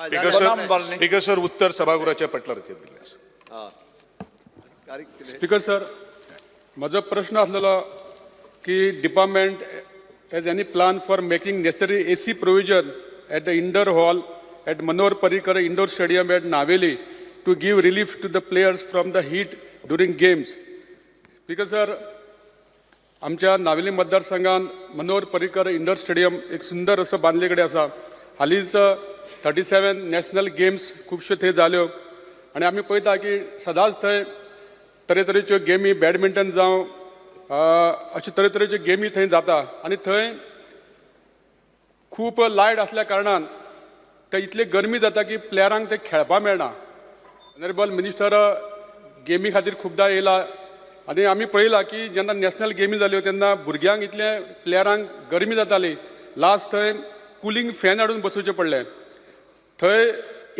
Speaker जालें. Sir, speaker sir, उत्तर सभागृहाच्या पटलार दिल्लें आसा. तारीख कितें? स्पीकर सर, म्हजो प्रश्न आसलेलो की department has any plan for making necessary AC provision at the indoor hall at Manohar Parrikar indoor stadium at Navelim to give relief to the players from the heat during games. Speaker sir, आमच्या नावेली मतदारसंघात Manohar Parrikar indoor stadium एक सुंदर असो बांदले कडेन आसा. हालींच 37 national games खुबश्यो थंय जाल्यो आनी आमी पळयता की सदांच थंय तरेतरेच्यो गेमी, बॅडमिंटन जावं, अश्यो तरेतरेच्यो गेमी थंय जाता आनी थंय खूब लायट आसल्या कारणान ते इतली गरमी जाता की प्लेयरांक ते खेळपा मेळना. ऑनरेबल मिनिस्टर गेमी खातीर खुबदां येयला आनी आमी पळयलां की जेन्ना नॅशनल गेमी जाल्यो तेन्ना भुरग्यांक इतले प्लेयरांक गरमी जाताली, लास्ट थंय कुलींग फॅन हाडून बसोवचें पडलें. थंय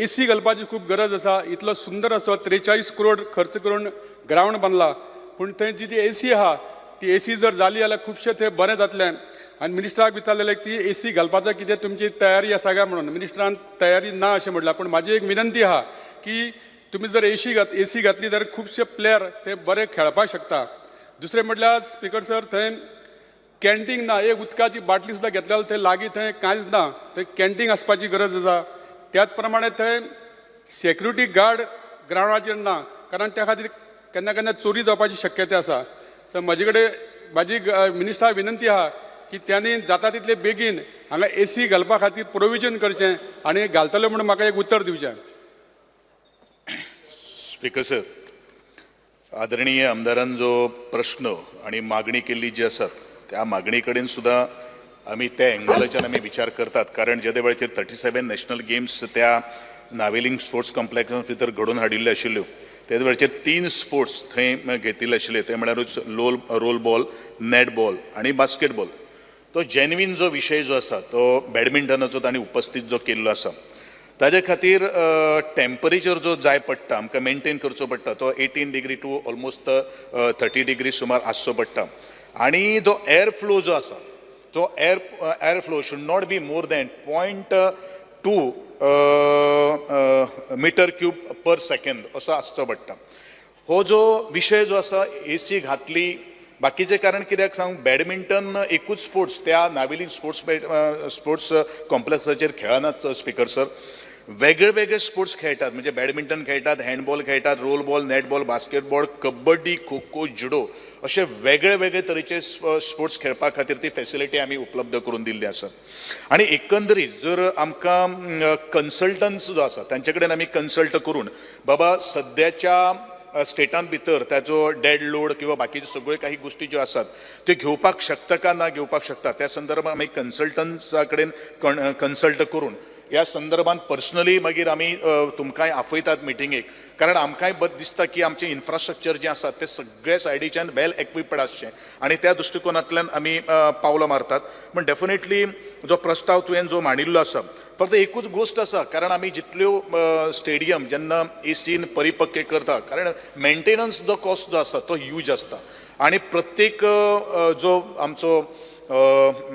एसी घालपाची खूब गरज आसा. इतलो सुंदर असो 43 करोड खर्च करून ग्रावंड बांदला, पूण थंय जी ती एसी आहा, ती एसी जर जाली जाल्यार खुबशें थंय बरें जातलें. आनी मिनिस्टराक विचारलेलें ती एसी घालपाचो कितें तुमची तयारी आसा काय म्हणून. मिनिस्टरान तयारी ना अशें म्हणलां, पूण म्हाजी एक विनंती आहा की तुमी जर एसी घातली जाल्यार खुबशे प्लेयर ते बरे खेळपाक शकता. दुसरें म्हटल्यार, स्पिकर सर, थंय कॅन्टीन ना. एक उदकाची बाटली सुद्दां घेतली जाल्यार थंय लागीं थंय कांयच ना. थंय कॅन्टीन आसपाची गरज आसा. त्याच प्रमाणे थंय सेक्युरिटी गार्ड ग्रावंडाचेर ना, कारण त्या खातीर केन्ना केन्ना चोरी जावपाची शक्यता आसा. सो म्हजे कडेन म्हाजी मिनिस्टराक विनंती आहा की त्यांनी जाता तितले बेगीन हांगा एसी घालपा खातीर प्रोविजन करचें आनी घालतले म्हणून म्हाका एक उतर दिवचें. स्पीकर सर, आदरणीय आमदारान जो प्रश्न आणि मागणी केल्ली जी आसात, त्या मागणी कडेन सुद्दां आमी त्या एंगलाच्यान आमी विचार करतात, कारण जेदे वेळाचेर 37 नॅशनल गेम्स त्या नावेलीं स्पोर्ट्स कॉम्प्लेक्सा भितर घडोवन हाडिल्ल्यो आशिल्ल्यो, तेदे वेळाचेर तीन स्पोर्ट्स थंय घेतिल्ले आशिल्ले. ते म्हळ्यारूच लोल रोल बॉल, नॅट बॉल आनी बास्केटबॉल. तो जेन्युइन जो विशय जो आसा, तो बॅडमिंटनाचो तांणी उपस्थीत जो केल्लो आसा, ताजे खातीर टेम्परेचर जो जाय पडटा, आमकां मेंटेन करचो पडटा, तो 18 degree to almost 30 degree सुमार आसचो पडटा. आनी जो एअर फ्लो जो आसा, तो air flow should not be more than 0.2 meter cube per second असो आसचो पडटा. हो जो विशय जो आसा, एसी घातली बाकीचे, कारण कित्याक सांग, बॅडमिंटन एकूच स्पोर्ट्स त्या नावेली स्पोर्ट्स स्पोर्ट्स कॉम्प्लेक्साचेर खेळनात. स्पीकर सर, वेगळे वेगळे स्पोर्ट्स खेळटात, म्हणजे बॅडमिंटन खेळटात, हँडबॉल खेळटात, roll ball, netball, basketball, kabaddi, kho kho, judo, असे वेगळे वेगळे तरेचे स्पोर्ट्स खेळपा खातीर ती फेसिलिटी आमी उपलब्ध करून दिल्ली आसात. आनी एकंदरीत जर आमकां कन्सल्टन्ट्स जो आसा, तांचे कडेन आमी कन्सल्ट करून, बाबा सद्याच्या स्टेटान भितर ताजो डेड लोड किंवा बाकीच्यो सगळ्यो काही गोश्टी ज्यो आसात, त्यो घेवपाक शकता का ना घेवपाक शकता, त्या संदर्भात आमी कन्सल्टन्सा कडेन कन्सल्ट करून ह्या संदर्भात पर्सनली मागीर आमी तुमकांय आपयतात मिटिंगेक, कारण आमकांय बरें दिसता की आमचें इन्फ्रास्ट्रक्चर जें आसा तें सगळे सायडीच्यान वेल एक्विप्ड आसचें आनी त्या दृश्टिकोनांतल्यान आमी पावलां मारतात. पूण डेफिनेटली जो प्रस्ताव तुवें जो मांडिल्लो आसा, फक्त एकूच गोश्ट आसा, कारण आमी जितल्यो स्टेडियम जेन्ना एसीन परिपक्व करता, कारण मेंटेनन्स जो कॉस्ट जो आसा तो ह्यूज आसता आनी प्रत्येक जो आमचो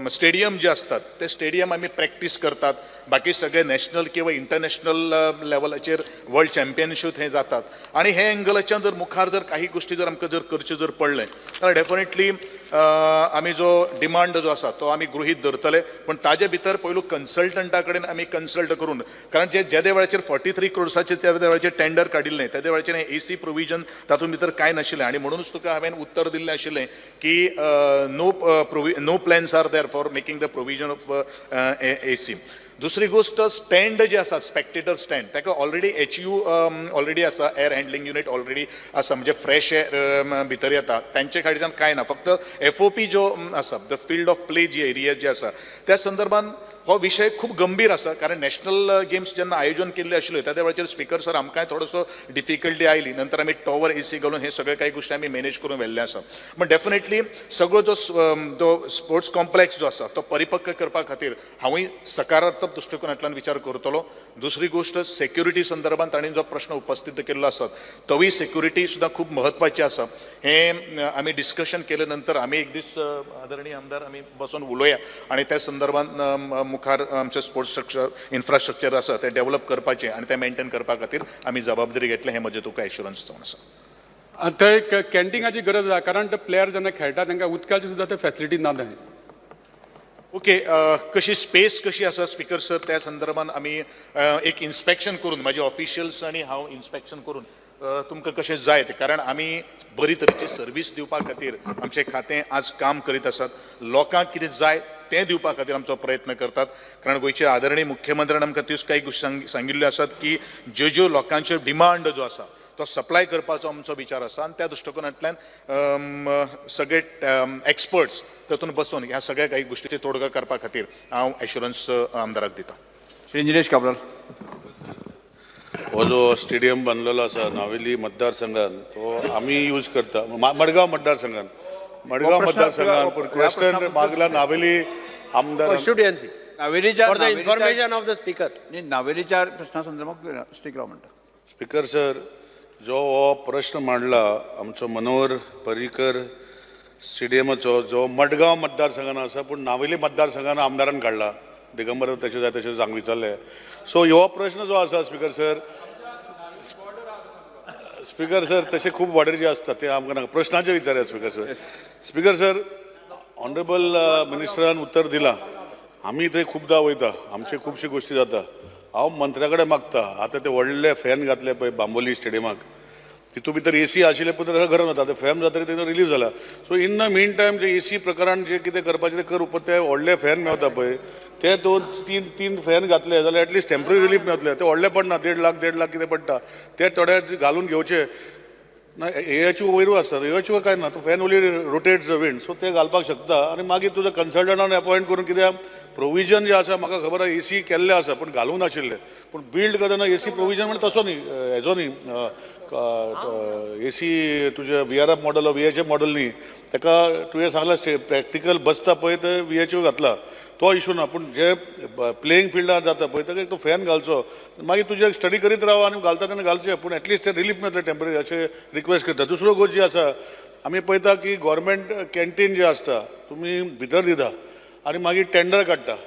स्टेडियम जे आसतात, ते स्टेडियम आमी प्रॅक्टीस करतात. बाकी सगळे नॅशनल किंवा इंटरनॅशनल लेवलाचेर वर्ल्ड चॅम्पियनशीप थंय जातात आनी हे एंगलाच्यान जर मुखार जर काही गोश्टी जर आमकां जर करच्यो जर पडलें जाल्यार डेफिनेटली आमी जो डिमांड जो आसा तो आमी गृहीत धरतले. पूण ताजे भितर पयलू कन्सल्टंटा कडेन आमी कन्सल्ट करून, कारण जे जेदे वेळाचेर 43 क्रोर्साचे त्या वेळाचेर टेंडर काडिल्लें, तेदे वेळाचेर एसी प्रोविजन तातूंत भितर कांय नाशिल्लें आनी म्हणूनच तुका हांवें उत्तर दिल्लें आशिल्लें की no plans are there for making the provision of AC. दुसरी गोश्ट, स्टँड जे आसात, स्पेक्टेटर स्टँड, ताका ऑलरेडी एचयू ऑलरेडी आसा, एअर हँडलिंग युनीट ऑलरेडी आसा, म्हणजे फ्रेश एअर भितर येता. तांचे कडच्यान कांय ना, फक्त एफओपी जो आसा, the field of play ji area जी आसा, त्या संदर्भान हो विशय खूब गंभीर आसा, कारण नॅशनल गेम्स जेन्ना आयोजन केल्ले आशिल्ल्यो, त्या वेळाचेर, स्पीकर सर, आमकांय थोडोसो डिफिकल्टी आयली. नंतर आमी टॉवर एसी घालून हे सगळे काही गोश्टी आमी मॅनेज करून व्हेल्ले आसा. पण डेफिनेटली सगळो जो जो स्पोर्ट्स कॉम्प्लेक्स जो आसा, तो परिपक्व करपा खातीर हांवूय सकारात्मक सकारात्मक दृश्टिकोनांतल्यान विचार करतलो. दुसरी गोश्ट, सेक्युरिटी संदर्भात तांणी जो प्रश्न उपस्थित केल्लो आसा, तोवूय सेक्युरिटी सुद्दां खूब महत्वाची आसा. हें आमी डिस्कशन केले नंतर आमी एक दीस, आदरणीय आमदार, आमी बसून उलोवया आनी त्या संदर्भात मुखार आमचें स्पोर्ट्स स्ट्रक्चर, इन्फ्रास्ट्रक्चर आसा तें डेवलप करपाचें आनी तें मेंटेन करपा खातीर आमी जबाबदारी घेतले, हें म्हजें तुका एश्युरन्स जावन आसा. आनी थंय कॅन्टिनाची गरज आसा, कारण ते प्लेयर जेन्ना खेळटा तांकां उदकाची सुद्दां ते फॅसिलिटी ना थंय. ओके, कशी स्पेस कशी आसा, स्पीकर सर, त्या संदर्भात आमी एक इन्स्पेक्शन करून, म्हाजे ऑफिशियल्स आनी हांव इन्स्पेक्शन करून तुमकां कशें जाय तें, कारण आमी बरी तरेची सर्वीस दिवपा खातीर आमचें खातें आज काम करीत आसात. लोकांक कितें जाय तें दिवपा खातीर आमचो प्रयत्न करतात, कारण गोंयचे आदरणीय मुख्यमंत्र्यान आमकां त्योच कांय गोश्टी सांगिल्ल्यो आसात की ज्यो ज्यो लोकांच्यो डिमांड जो आसा तो सप्लाय करपाचो आमचो विचार आसा. आनी त्या दृश्टिकोनांतल्यान सगळे एक्सपर्ट्स तातूंत बसून ह्या सगळ्या काही गोश्टीचेर तोडगा करपा खातीर हांव एश्युरन्स आमदाराक दिता. श्री निलेश काब्राल. हो जो स्टेडियम बांदलेलो आसा नावेली मतदारसंघान, तो आमी यूज करता, मडगांव मतदारसंघान, मडगांव हो प्रश्न मतदारसंघान, पूण ह्या वेस्टर्न प्रश्ना- मागला नावेली आमदार Constituency. नावेलीच्या For the नावेलीच्या- information of the speaker. न्ही, नावेलीच्या प्रश्ना संदर्भात स्पीक राव म्हणटा. स्पीकर सर, जो हो प्रश्न मांडला आमचो मनोहर पर्रीकर स्टेडियमाचो, जो मडगांव मतदारसंघान आसा, पूण नावेली मतदारसंघान आमदारान काडला, दिगंबर तशें जाय तशें सांग विचारलें. सो हो प्रश्न जो आसा स्पीकर सर, स्पीकर सर, तशे खूब बॉर्डर जे आसता ते आमकां नाका, प्रश्नाचे विचारया speaker sir. Speaker sir, honourable मिनिस्टरान उत्तर दिलां. आमी थंय खुबदां वयता, आमचे खुबश्यो गोश्टी जाता. हांव मंत्र्या कडेन मागता, आतां ते व्हडले फॅन घातले पळय बांबोली स्टेडियमाक, तितू भितर एसी आशिल्ले पूण तशें गरम जाता, आतां फॅन जातकीर तें रिलीफ जाला. So in the mean time J AC प्रकरण जे कितें करपाचें तें करूं, पण ते व्हडले फॅन मेवता पळय, ते दोन तीन तीन फॅन घातले जाल्यार एटलिस्ट टेंपररी रिलीफ मेवतले. ते व्हडले पडना, 1.5 लाख, 1.5 लाख कितें पडटा, ते थोडे घालून घेवचे ना. एएचयू वयरूय आसता, एएचयू काय ना, तूं fan only rotate the wind, so ते घालपाक शकता. आनी मागीर तुजो कन्सल्टंटान अपॉयंट करून, कित्याक प्रोविजन जे आसा म्हाका खबर आसा, एसी केल्लें आसा पूण घालूंक नाशिल्लें. पूण बिल्ड करतना एसी प्रोविजन म्हणल्यार तसो न्ही, हेजो न्ही, एसी तुजें VRF model, VHF model न्ही. ताका तुवें सांगलां, प्रॅक्टिकल बसता पळय ते व्हीएचयू घातला, तो इशू ना. पूण जे प्लेईंग फिल्डार जाता पळय ताका एक तो फॅन घालचो, मागीर तुजें स्टडी करीत राव आनी घालता तेन्ना घालचें, पूण एटलिस्ट ते रिलीफ मेळटलें टेंपररी, अशें रिक्वेस्ट करता. दुसरो गोश्ट जी आसा, आमी पळयता की गोवोरमेंट कॅन्टीन जे आसता, तुमी भितर दिता आनी मागीर टेंडर काडटा,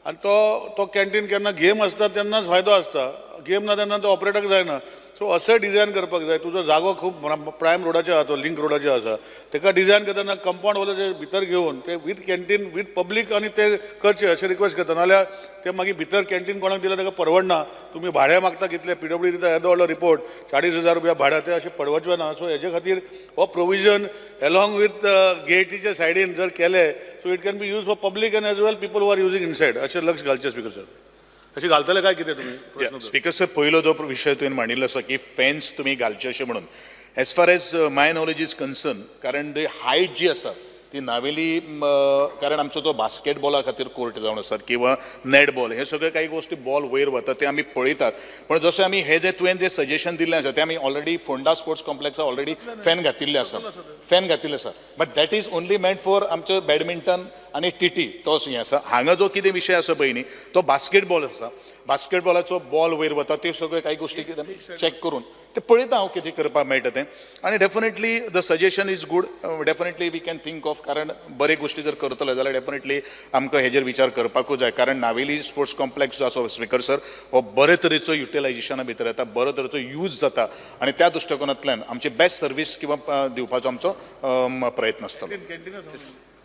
आनी तो तो कॅन्टीन केन्ना गेम आसता तेन्नाच फायदो आसता, गेम ना तेन्ना तो ऑपरेटक जायना. सो अशें डिजायन करपाक जाय. तुजो जागो खूब प्रायम रोडाचेर आसा, तो लिंक रोडाचेर आसा, ताका डिजायन करतना कंपावंड वॉलाचे भितर घेवन ते वीथ कॅन्टीन वीथ पब्लीक आनी ते करचे अशें रिक्वेस्ट करता. नाल्यार ते मागीर भितर कॅन्टीन कोणाक दिल्यार ताका परवडना. तुमी भाडें मागता कितले, पीडब्ल्यू दिता येदो व्हडलो रिपोर्ट, 40,000 रुपया भाडें, ते अशें परवडचें ना. सो हेजे खातीर हो प्रोविजन एलॉंग विथ गेटीच्या सायडीन जर केलें, so it can be use for public and as well people who are using inside, अशें लक्ष घालचें स्पीकर सर. अशें घालतले काय कितें तुमी प्रश्न? स्पीकर सर, पयलो जो विशय तुवें मांडिल्लो आसा की फेन्स तुमी घालचे अशें म्हणून, as far as my knowledge is concern, कारण दी हायट जी आसा ती नावेली कारण आमचो जो बास्केटबॉला खातीर कोर्ट जावन आसात किंवा नॅटबॉल, हे सगळे काही गोश्टी बॉल वयर वता ते आमी पळयतात. पण जशें आमी हे जे तुवें जे सजेशन दिल्लें आसा तें आमी ऑलरेडी फोंडा स्पोर्ट्स कॉम्प्लेक्सा ऑलरेडी फॅन घातिल्ले आसा, फॅन घातिल्ले आसा, but that is only meant for आमचो बॅडमिंटन आनी टीटी तो हें आसा. हांगा जो कितें विशय आसा पळय न्ही, तो बास्केटबॉल आसा, बास्केटबॉलाचो बॉल वयर वता, त्यो सगळ्यो काही गोश्टी कितें आमी चॅक करून ते पळयता हांव कितें करपाक मेळटा तें. आनी definitely the suggestion is good, definitely we can think of, कारण बरे गोश्टी जर करतले जाल्यार डेफिनेटली आमकां हेजेर विचार करपाकूच जाय. कारण नावेली स्पोर्ट्स कॉम्प्लेक्स जो आसा स्पीकर सर, हो बरे तरेचो युटिलायजेशना भितर येता, बरो तरेचो यूज जाता आनी त्या दृश्टिकोनांतल्यान आमची बेस्ट सर्वीस किंवा दिवपाचो आमचो प्रयत्न आसतलो.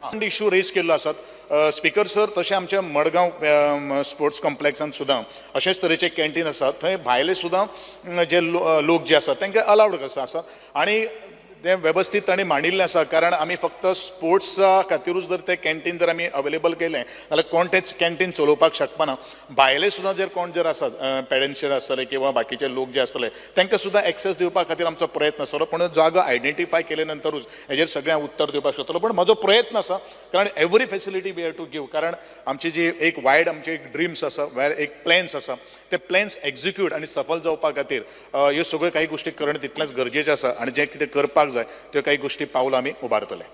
इशू रेज केल्लो आसात स्पीकर सर, तशें आमच्या मडगांव स्पोर्ट्स कॉम्प्लेक्सान सुद्दां अशेंच तरेचे कॅन्टीन आसा. थंय भायले सुद्दां जे लोक जे आसात तांकां अलावड कसो आसा आनी तें वेवस्थीत तांणी मांडिल्लें आसा. कारण आमी फक्त स्पोर्ट्सा खातिरूच जर तें कॅन्टीन जर आमी अवेलेबल केलें जाल्यार कोण तें कॅन्टीन चलोवपाक शकपाना. भायले सुद्दां जर कोण जर आसात, पेडेन्शियर आसतले किंवा बाकीचे लोक जे आसतले, तांकां सुद्दां एक्सेस दिवपा खातीर आमचो प्रयत्न आसतलो. पूण जागो आयडेंटिफाय केले नंतरूच हेजेर सगळ्यांक उत्तर दिवपाक शकतलो. पण म्हजो प्रयत्न आसा, कारण every facility we have to give, कारण आमची जी एक वायड आमची एक ड्रिम्स आसा, वेर एक प्लॅन्स आसा, ते प्लॅन्स एक्झिक्यूट आनी सफल जावपा खातीर ह्यो सगळ्यो काही गोश्टी करणें तितलेंच गरजेचें आसा आनी जें कितें करपाक जाय त्यो काही गोश्टी पावलां आमी उबारतले.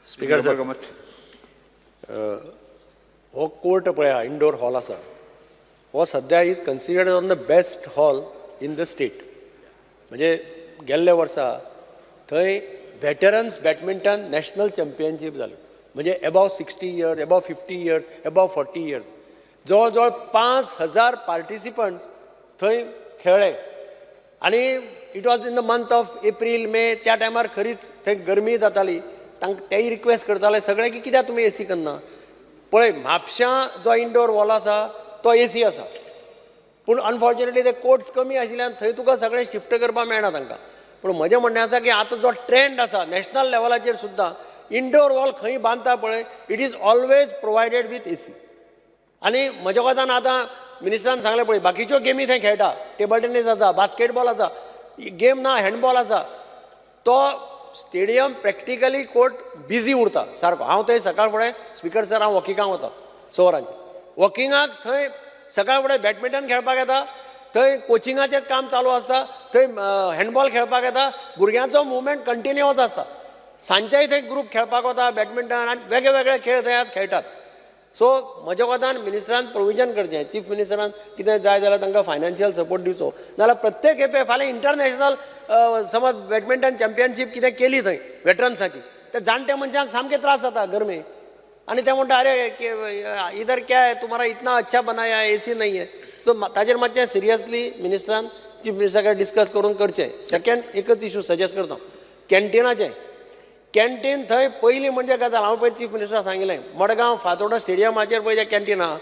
Speaker sir. Kamat. हो कोर्ट पळया, इंडोर हॉल आसा, हो सद्या is considered on the best hall in the state. म्हणजे गेल्ल्या वर्सा थंय वेटरन्स बॅडमिंटन नॅशनल चॅम्पियनशीप जाल्यो, म्हणजे above 60 years, above 50 years, above 40 years. जवळ जवळ 5000 पार्टिसिपंट्स थंय खेळ्ळे आनी it was in the month of April, May. त्या टायमार खरीच थंय गरमी जाताली. तांकां तेय रिक्वेस्ट करताले सगळे की कित्याक तुमी एसी करना? पळय, म्हापश्यां जो इंडोर हॉल आसा तो एसी आसा, पूण अनफॉर्च्युनेटली ते कोर्ट्स कमी आशिल्ल्यान थंय तुका सगळें शिफ्ट करपाक मेळना तांकां. पूण म्हजें म्हणणें आसा की आतां जो ट्रेंड आसा नॅशनल लेवलाचेर सुद्दां, इंडोर हॉल खंय बांदता पळय, it is always provided with AC. आनी म्हज्या कोतान आतां मिनिस्टरान सांगलें पळय, बाकीच्यो गेमी थंय खेळटा, टेबल टेनीस आसा, बास्केटबॉल आसा, गेम ना, हँडबॉल आसा. तो स्टेडियम प्रॅक्टिकली कोर्ट बिजी उरता सारको. हांव थंय सकाळ फुडें, स्पिकर सर, हांव वॉकिंगाक वता 6 वरांचेर. वॉकिंगाक थंय सकाळ फुडें बॅडमिंटन खेळपाक येता, थंय कोचिंगाचेंच काम चालू आसता, थंय हँडबॉल खेळपाक येता. भुरग्यांचो मुवमेंट कंटिन्युअस आसता. सांजचेय थंय ग्रूप खेळपाक वता बॅडमिंटन आनी वेगळे वेगळे खेळ थंय आज खेळटात. सो म्हज्या कोतान मिनिस्टरान प्रोविजन करचें, चीफ मिनिस्टरान कितें जाय जाल्यार तांकां फायनान्शियल सपोर्ट दिवचो. नाजाल्यार प्रत्येक खेपे फाल्यां इंटरनॅशनल समज बॅडमिंटन चॅम्पियनशीप कितें केली थंय वेटरन्साची, त्या जाणट्या मनशांक सामके त्रास जाता गरमे आनी ते म्हणटा, "अरे, इधर क्या है तुम्हारा, इतना अच्छा बनाया है, एसी नहीं है." सो ताजेर मातशें सिरियसली मिनिस्टरान चीफ मिनिस्टरा कडेन डिस्कस करून करचें. सेकंड एकच इशू सजेस्ट करता, कॅन्टिनाचें. कॅन्टीन थंय पयलीं म्हणजे गजाल, हांव पयर चीफ मिनिस्टराक सांगिल्लें, मडगांव फातोर्डा स्टेडियमाचेर पळय जें कॅन्टीन आहा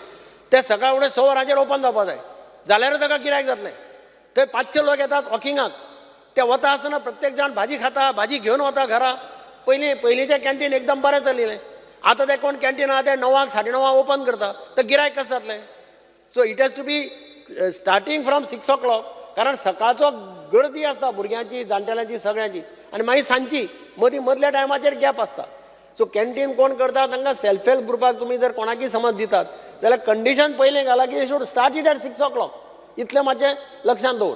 तें सकाळ फुडें 6 वरांचेर ओपन जावपा जाय, जाल्यारूच ताका गिरायक जातलें. थंय 500 लोक येतात वॉकिंगाक. ते वता आसतना प्रत्येक जाण भाजी खाता, भाजी घेवन वता घरा. पयलीं पयलींचें कॅन्टीन एकदम बरें चलिल्लें. आतां तें कोण कॅन्टीन आहा तें 9 कांक, 9:30 क ओपन करता, तर गिरायक कशें जातलें? So it has to be starting from 6 o'clock, कारण सकाळचो गर्दी आसता भुरग्यांची, जाणटेल्यांची, सगळ्यांची आनी मागीर सांजची मदीं मदल्या टायमाचेर गॅप आसता. सो कॅन्टीन कोण करता तांकां सेल्फ हेल्प ग्रुपाक तुमी जर कोणाकय समज दितात जाल्यार कंडिशन पयलीं घाला की should start it at 6 o'clock. इतलें मातशें लक्षांत दवर.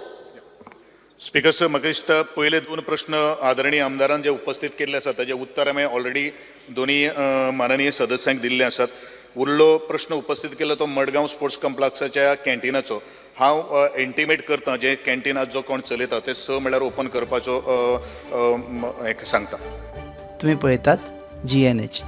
स्पीकर सर, म्हाका दिसता पयले दोन प्रश्न आदरणीय आमदारान जे उपस्थित केल्ले आसात ताजे उत्तर हांवें ऑलरेडी दोनी माननीय सदस्यांक दिल्ले आसात. उरलो प्रश्न उपस्थित केलो तो मडगांव स्पोर्ट्स कॉम्प्लेक्साच्या कॅन्टिनाचो. हांव इंटिमेट करता, जे कॅन्टीन आज जो कोण चलयता ते 6 म्हळ्यार ओपन करपाचो एक सांगता. तुम्ही पळयतात जीएनएच.